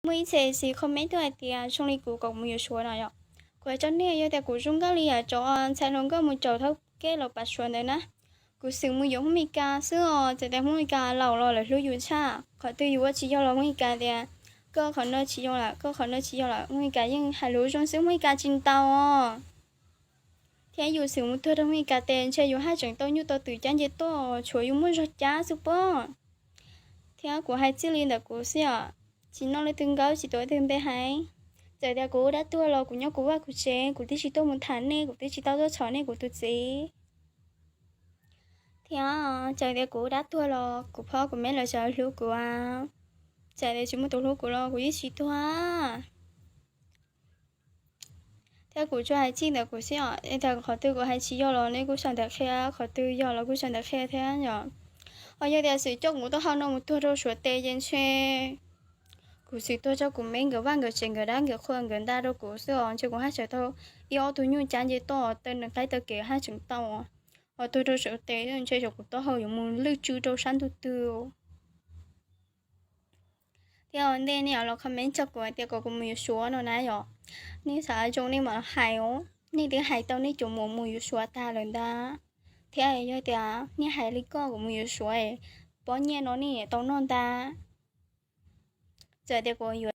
Muaj ib txhia xis comment tuaj hais tias zoo li kuv kom mus yuav Suav no yom. Kuv hais rau nej, yog tias kuv zoo nkauj li yam cov ntxhais hluas nkauj mus caum thawj kev los pas Suav ntawd na, kuv xwm mus yuav Hmoob Meskas xwb os. Txawm tias Hmoob Meskas laus los lawv hlub yus tshaj, qhov twg yus ua tsis yog los Hmoob Meskas tias koj qhov no tsis yog lawm, koj qhov no tsis yog lawm, Hmoob Meskas yeej hais lus zoo xwb, Hmoob Meskas tsis ntaus os. Thiab yus xwm mus tuag rau Hmoob Meskas tes ntshe yus haj tseem tau nyuj tau twm cab nce tuaj, tshuav yus muaj zog cab xwb pob. Thiab kuv hais txij li ntawm kuv xwb os, tsis noj leej twg nkauj, tsis tuav leej twg npe hais. Txawm tias kuv dab tuag los kuv nyob kuv vaj kuv tsev, kuv twb tsis tuaj mus tham nej, kuv twb tsis tau tuaj txhom nej kuv tus txiv. Thiab txawm tias kuv dab tuag los kuv phob kuv me lawv sawv hlub kuv, txawm tias tsis muaj tus hlub kuv los kuv yeej tsis tuag. Thiab kuv tsuas hais txij ntawm kuv xwb os, es qhov twg kuv hais tsis yog los nej kuj sau ntawv qhia, qhov twg yog los kuj sau ntawv qhia thiab yom. Ho yog tias xwm coj kuv mus taub hau no mus tuag rau Suav tes ces ntshe kuv xwm tuag rau kuv me nkawd vaj nkawd tsev nkawd dab nkawd qhua nkawd ntaj rau kuv xwb os, ntshe kuv haj tseem tau ib ob tug nyuj cab nce tuaj taw nws qaib taw kev haj tseem tau. Ho tuag rau Suav tes ntshe xyov kuv taub hau yuav mus lwj tsw rau sab ntuj twg. Thiab ua ntej nej los comment tso kuv hais tias kom kuv mus yuav Suav no na yom. Nej xav zoo nej mam hais os, nej twb hais tau nej cov mus mus yuav Suav tag lawm ntag. Thiab yog tias nej hais li koj kuv mus yuav Suav, pob nyiaj no nej tau noj ntag. Txawm tias kuv yuav